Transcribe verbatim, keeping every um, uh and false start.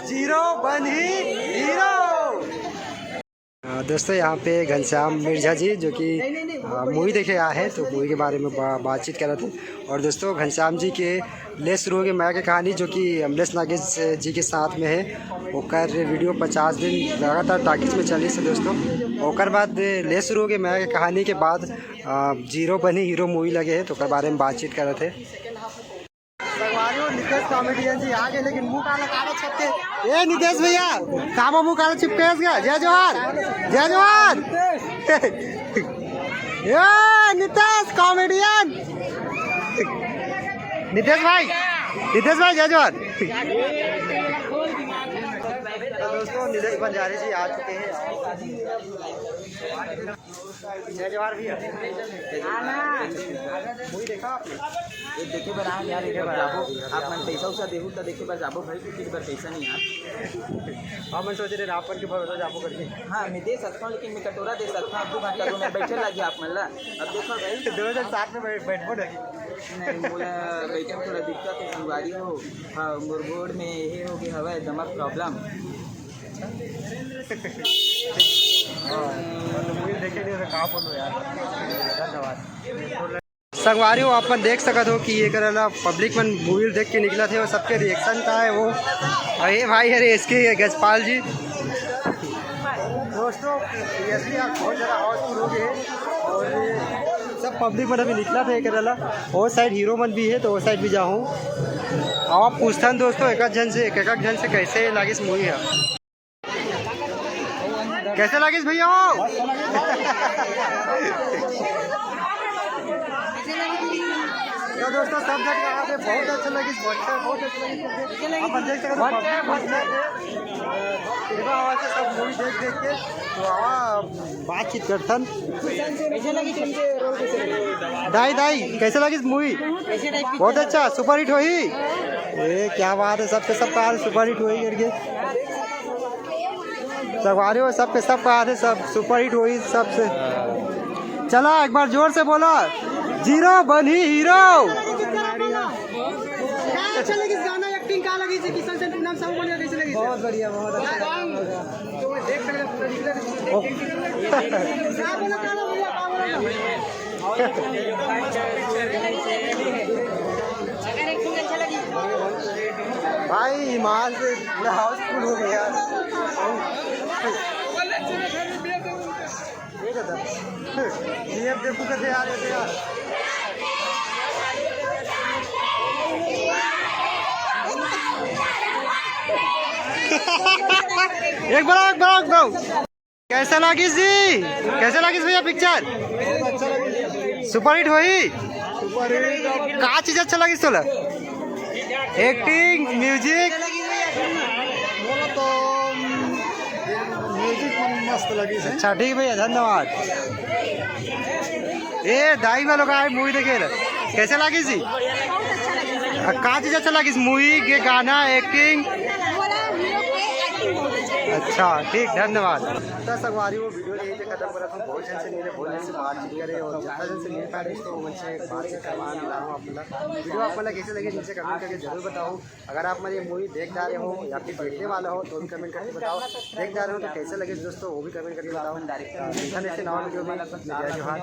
Zero बनी hero. अ, दोस्तों, यहाँ पे घनश्याम मिर्जा जी, जो कि, अ, मूवी देखे आए हैं, तो मूवी के बारे में बा-, बातचीत कर रहे थे। और दोस्तों, घनश्याम जी के ले शुरू हो गए मया के कहानी, जो कि अमलेश नागेश जी के साथ में है, ओकर वीडियो पचास दिन लगातार टॉकीज में चली से दोस्तों। ओकर बाद ले शुरू हो गए मया के कहानी के बाद, अ, जीरो बनी हीरो मूवी लगे है, तो ओकर बारे में बातचीत कर रहे थे। संगवारी हो, नितेश कॉमेडियन जी आ गए, लेकिन मुंह काला काला छपके। ए नितेश भैया, कामा मुंह काला चिपके है इसका? जय जोहार, जय जोहार। ए नितेश कॉमेडियन, नितेश भाई, नितेश भाई जय जोहार। तो दोस्तों, नितेश बंजारे जी आ चुके हैं। जय जोहार भैया। मूवी देखा आपने? ये देखे बर आए यार, एक बार जाबो। आप मन पैसा उसा देहू त देखे बर जाबो भाई, टिकट बर पैसा नहीं यार। हम मन सोच रहे आप मन के भरोसा जाबो करके। हाँ, मैं दे सकता हूँ, लेकिन मैं कटोरा दे सकता हूँ। अब दो घंटा दो मिनट बैठे लगे आप मन ला। अब देखो भाई। दो हजार सात में बैठ, बैठबो नहीं। नहीं, मोला बैठे में थोड़ा दिक्कत है, बीमारी हो। हाँ, मोर गोड़ में ये हो गए हवा है, दमा प्रॉब्लम। हाँ, मतलब मूवी देखे नहीं तो का बोलो यार। धन्यवाद। संगवारी हो, आप मन देख सकत हो कि ये करला पब्लिक मन मूवी देख के निकलत हे और सबके रिएक्शन का है वो। और ये भाई हरे एसके गजपाल जी। दोस्तों, सीरियसली आज बहुत ज़्यादा हाउसफुल हो गए हैं और ये सब पब्लिक मन अभी निकलत हे ये करला। वो साइड हीरो मन भी है, तो वो साइड भी जाहूँ। अब आप पूछथन दोस्तों, एक एक झन से, एक एक झन से कैसे लागिस मूवी है। कैसे लगिस भैया हो? तो दोस्तों, सब जगह यहाँ पे बहुत अच्छा लगिस, बहुत अच्छा, बहुत अच्छा लगिस। आप देख सकते हो, पब्लिक बहुत ज्यादा है। देखो, आवाज से सब मूवी देख देख के तो आवा बातचीत करथन। कैसे लगी तुमसे रोल कैसे लगी? दाई, दाई, कैसे लगिस मूवी? कैसे टाइप की बहुत अच्छा, सुपर हिट होही। ए, क्या बात है, सबके सब कहा सुपर हिट होही करके। संगवारी हो, सबके सब कहा थे, सब सुपर हिट होही सबसे। चला, एक बार जोर से बोला, जीरो बनी हीरो। का अच्छा लगिस गाना, एक्टिंग का लगिस, किशन सेन, पूनम साहू मन का कैसे लगिस? बहुत बढ़िया, बहुत अच्छा। का बोला, का बोला? भाई, ईमान से पूरा हाउसफुल हो गया। ये दादा, ये अब देखो कैसे आ रहे थे यार। एक बार, एक बार, एक बार। कैसे लागिस जी? कैसे लागिस भैया पिक्चर? सुपर हिट होही? का चीज अच्छा लागिस तोला? Acting, music? बोलो तो, म्यूजिक मस्त लगिस। अच्छा, ठीक भैया, धन्यवाद। ए, दाई वालों का मूवी देखे ना, कैसे लागिस जी? आ, का चीज अच्छा लागिस? मूवी के गाना, एक्टिंग? अच्छा, ठीक, धन्यवाद। त संगवारी हो, वीडियो यही पे खत्म करत हूँ। बहुत जन से मिले, बहुत जन से बातचीत करे और जितना जन से मिल पाए तो उनसे बातचीत करवा मिला हूँ आप लोग। वीडियो आप लोग कैसे लगे, नीचे कमेंट करके जरूर बताओ। अगर आप मेरी मूवी देख जा रहे हो या फिर देखने वाला हो तो भी कमेंट करके बताओ। देख जा रहे हो तो कैसे लगे दोस्तों, वो भी कमेंट करके बताओ। इंटरनेट से नवा वीडियो में जय जोहार।